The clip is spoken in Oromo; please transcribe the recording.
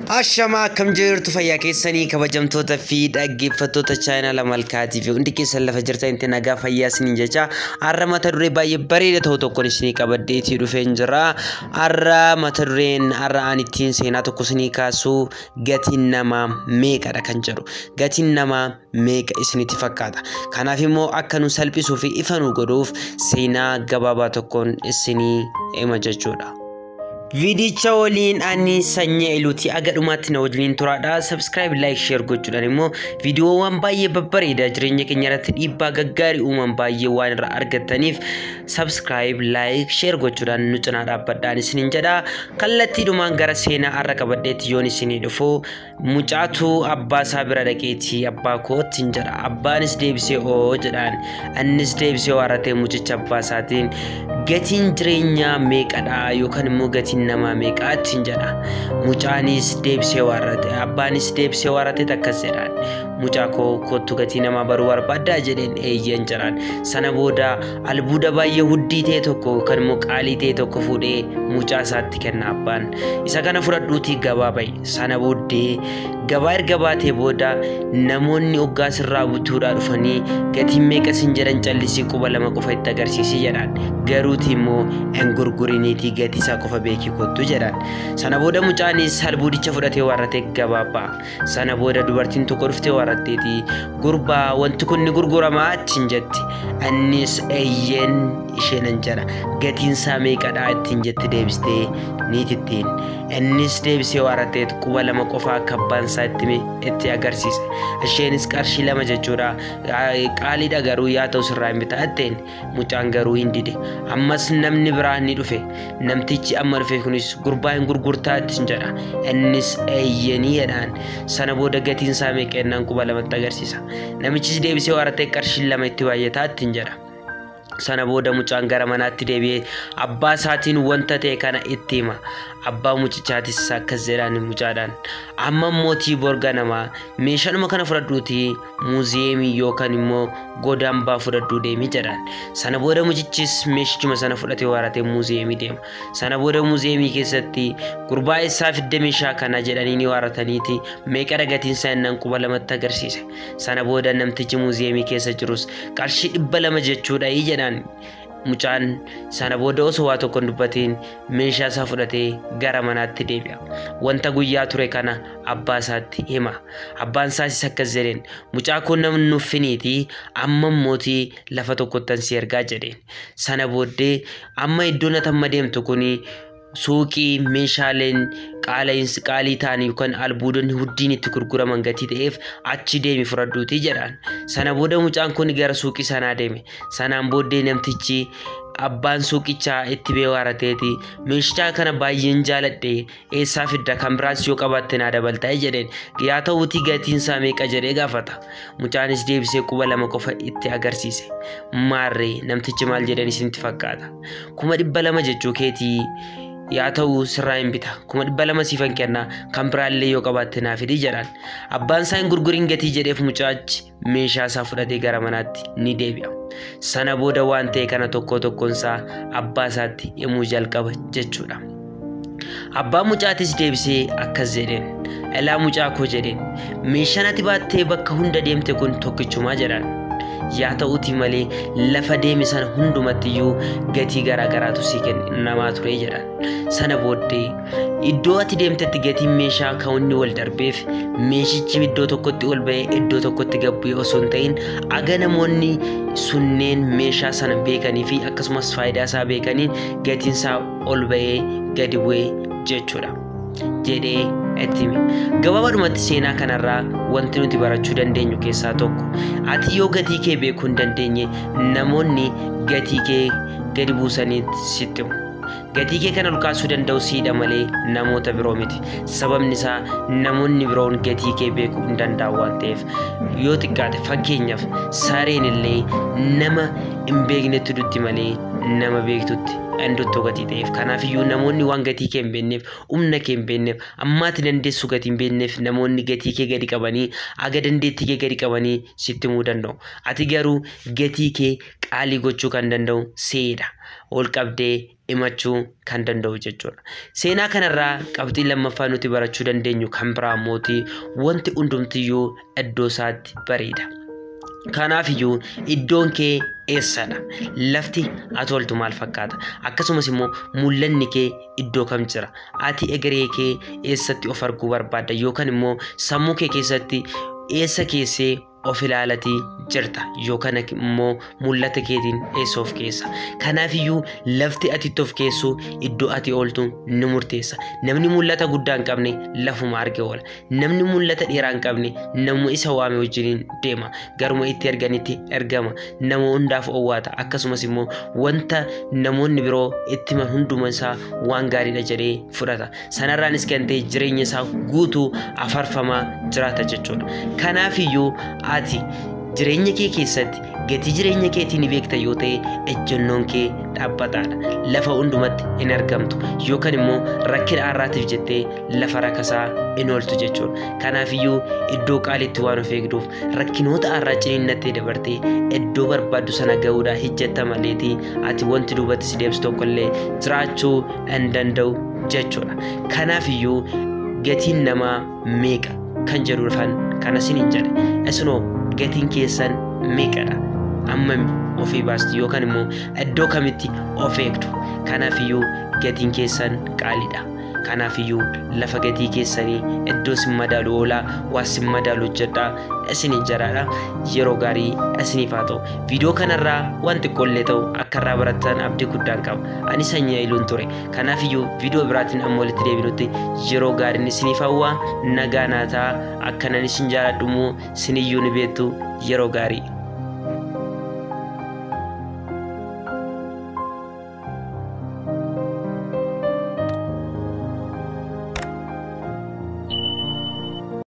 Ashamaa, akkam jirtu? Fayyaa keessanii? Kabajamtoota fi dhaggeeffattoota chaayinaa Malkaatii fi hundi keessan lafa jirtanitti nagaa fayyaa isiniin jecha, har'a mata duree baay'ee bareeda ta'u tokkoon isinii qabadheetii dhufeen jira. Har'a mata dureen har'a ani ittiin seenaa tokko isinii kaasu gatiin namaa meeqadha kan jedhu. Gatiin namaa meeqa isinitti fakkaata? Kanaaf immoo akka nu salphisuu fi ifa nu godhuuf seenaa gabaabaa tokkoon isinii hima jechuudha. Viidicha waliin ani Sanyii Iluutii, aga dhumaatti na wajjiniin turaadha. Subscribe, like, share gochuudhaan immoo viidiyoowwan baay'ee babbareedaa jireenya keenya irratti dhiibbaa gaggaarii uuman baay'ee waan irraa argattaniif subscribe, like, share gochuudhaan nu cinaa dhaabbadhaan isiniin jedha. Kallattiidhumaan gara seenaa har'a qabadheetti yoon isinii dhufu, mucaatu abbaa isaa bira dhaqeetii "Abbaa kootti" jedha. Abbaanis deebisee "Oo" jedhaan. Innis deebisee waarratee mucicha abbaa isaatiin "Gatiin jireenyaa meeqadha yookaan immoo gatiin namaa meeqaa?" ittiin jedha. Mucaanis deebisee waarrate, abbaanis deebisee waarrate akkas jedhaan. "Mucaa koo, kottu, gatii namaa baruu barbaaddaa?" jedheen. "Eeyyan" jedhaan. Sana booda albuuda baay'ee huddii ta'e tokko yookaan immoo qaalii ta'e tokko fuudhee mucaa isaatti kenna abbaan. "Isa kana fudhadhuutii gabaa ba'i. Sana booddee gabaa erga baatee booda namoonni hoggaa sirraa butuudhaa dhufanii gatiin meeqa sin jedhan, callisii quba lama qofa itti agarsiisi" jedhaan. "Garuuti immoo hin gurguriniitii gatii isaa qofa beekii kottu" jedhaan. Sana booda mucaanis albuudicha fudhatee waarratee gabaa ba'a. Sana booda dubartiin tokko dhuftee waarratteetii "Gurbaa, wanti kun ni gurguramaa?" ittiin jetti. Innis "Eeyyeen" isheenan jedha. "Gatiin isaa meeqadhaa?" ittiin jetti deebistee niitittiin. Innis deebisee waarratteet quba lama qofa akka abbaan isaa itti itti agarsiise. Isheenis "Qarshii 2 jechuudha. Qaaliidha garuu, yaa ta'u sirraa hin bitaa" jetteen. Mucaan garuu hin dide. Ammas namni biraa ni dhufe. Namtichi amma dhufe kunis "Gurbaa, hin gurgurtaa?" ittiin jedha. Innis "Eeyyanii" jedhaan. Sana booda gatiin isaa meeqa jennaan quba lamatti agarsiisa. Namichis deebisee waarratee "Qarshii 2 itti baay'ataa" ittiin jedha. Sana booda mucaan gara manaatti deebi'ee abbaa isaatiin wanta ta'e kana itti hima. Abbaa mucichaatis akkas jedhaan mucaadhaan. "Amma mootii borga namaa meeshaadhuma kana fudhadhuutii muuziyeemii yookaan immoo godaambaa fudhadhuu deemi" jedhaan. Sana booda mucichis meeshichuma sana fudhatee waaratee muuziyeemii deema. Sana booda muuziyeemii keessatti "Gurbaa, eessaa fidde meeshaa kana?" jedhanii ni waarataniiti meeqa gatiin isaa jennaan quba lamatti agarsiise. Sana booda namtichi muuziyeemii keessa jirus "Qarshii 200 jechuudha" jedhaan. Mucaan sana booda osoo waa tokko hin dubbatiin meeshaa isaa fudhatee gara manaatti deebi'a. Wanta guyyaa ture kana abbaa isaatti hima. Abbaan isaas akkas jedheen, "Mucaa koo, namni nuffiniitii amma mootii lafa tokkottan si ergaa" jedheen. Sana booddee amma iddoon ati amma deemtu kuni suuqii meeshaaleen qaalii ta'an yookaan albuudonni huddiin itti gurguraman gatii ta'eef achi deemi fudhadhuutii jedhaan. Sana booda mucaan kun gara suuqii sanaa deeme. Sanaan booddee namtichi abbaan suuqichaa itti bee waarateeti "Meeshaa kana baay'een jaaladhe, eessaa fidda? Kan biraas yoo qabaatte naa dabaltaa" jedheen. "Yaa ta'uutii gatiin isaa meeqa?" jedhee gaafata. Mucaanis deebisee quba lama qofa itti agarsiise. Maarree namtichi maal jedhan isinitti fakkaata? "200,000 jechuu keetii? Yaa ta'u, sirraa hin bita, 200,000 siifan kenna, kan biraallee yoo qabaatte naa fidi" jedhaan. Abbaan isaa hin gurgurin gatii jedheef mucaachi meeshaa isaa fudhatee gara manaatti ni deebi'a. Sana booda waan ta'e kana tokko tokkoon isaa abbaa isaatti himuu jalqaba jechuudha. Abbaan mucaatis deebisee akkas jedheen. "Ilaa mucaa koo," jedheen, "meeshaan ati baattee bakka hunda deemte kun tokkichumaa" jedhaan. "Yaa ta'uutii malee lafa deeme sana hundumatti iyyuu gatii garaa garaatu sii kennamaa ture" jedhan. "Sana booddee iddoo ati deemtetti gatiin meeshaa kan inni wal darbeef meeshichi iddoo tokkotti ol ba'ee iddoo tokkotti gad bu'ee osoo hin ta'in, aga namoonni sunneen meeshaa sana beekanii fi akkasumas faayidaa isaa beekaniin gatiin isaa ol ba'ee gadi bu'ee jechuudha" jedhee itti hime. Gabaabaadhumatti seenaa kanarraa wanti nuti barachuu dandeenyu keessaa tokko, ati yoo gatii kee beekuu hin dandeenye namoonni gatii kee gadi buusanii sitti himu. Gatii kee kan ol kaasuu danda'u siidha malee namoota biroo miti. Sababni isaa namoonni biroon gatii kee beekuu hin danda'an waan ta'eef. Yoo xiqqaate fakkeenyaaf sareen illee nama hin beeknetti dutti malee nama beektutti hin duttu gatii ta'eef. Kanaafiyyuu namoonni waan gatii kee hin beekneef, humna kee hin beekneef, ammaati dandeessu gatii hin beekneef, namoonni gatii kee gadi qabanii, aga dandeettii kee gadi qabanii sitti himuu danda'u. Ati garuu gatii kee qaalii gochuu kan danda'u siidha. Ol qabdee himachuu kan danda'u jechuudha. Seenaa kanarraa qabxii lammaffaa nuti barachuu dandeenyu kan biraa mootii wanti hundumtiyyuu iddoo isaatti bareeda. Kanaafiyyuu iddoon kee eessadha? Lafti ati ooltu maal fakkaata? Akkasumas immoo mul'anni kee iddoo kam jira? Ati egeree kee eessatti of arguu barbaadda? Yookaan immoo sammuu kee keessatti eessa keessee of ilaalatii jirta? Yookaan immoo mul'ata keetiin eessa of keessa? Kanaafiyyuu lafti ati itti of keessu iddoo ati ooltu ni murteessa. Namni mul'ata guddaa hin qabne lafuma arge oola. Namni mul'ata dheeraa hin qabne nama isa waame wajjiniin deema. Garuma itti erganitti ergama. Nama hundaaf owwaata. Akkasumas immoo wanta namoonni biroo itti himan hunduma isaa waan gaariidha jedhee fudhata. Sanarraanis kan ta'e jireenya isaa guutuu afarfamaa jiraata jechuudha. Kanaafiyyuu ati jireenya kee keessatti gatii jireenya keetii ni beekta yoo ta'e ejjennoon kee dhaabbataadha. Lafa hundumatti hin argamtu yookaan immoo rakkina har'aatiif jettee lafa rakasaa hin ooltu jechuudha. Kanaafiyyuu iddoo qaaliitti waan of eegduuf rakkinoota har'aa ciniinnattee dabartee iddoo barbaaddu sana ga'uudhaa hojjetta maleetii ati wanti duubatti si deebisu tokkollee jiraachuu hin danda'u jechuudha. Kanaafiyyuu gatiin namaa meeqa kan jedhu dhufan kana isiniin jedhe. Isinoo gatiin keessan meeqadha? Ammam ofii baastu yookaan immoo iddoo kamitti of eegdu? Kanaafiyyuu gatiin keessan qaaliidha. Kanaafiyyuu lafa gatii keessanii iddoo sin madaalu oolaa, waa sin madaalu hojjedhaa isiniin jedhaadha. Yeroo gaarii isiniif haa ta'u. Viidiyoo kanarraa waan xiqqoollee ta'u akka irraa barattan abdii guddaan qaba. Ani sanyii iluun ture. Kanaafiyyuu viidiyoo biraatiin amma walitti deebinutti yeroo gaariin isiniif hawwa. Nagaa naa ta'a. Akkanan isin jaaladhu immoo isiniyyuu ni beektu. Yeroo gaarii.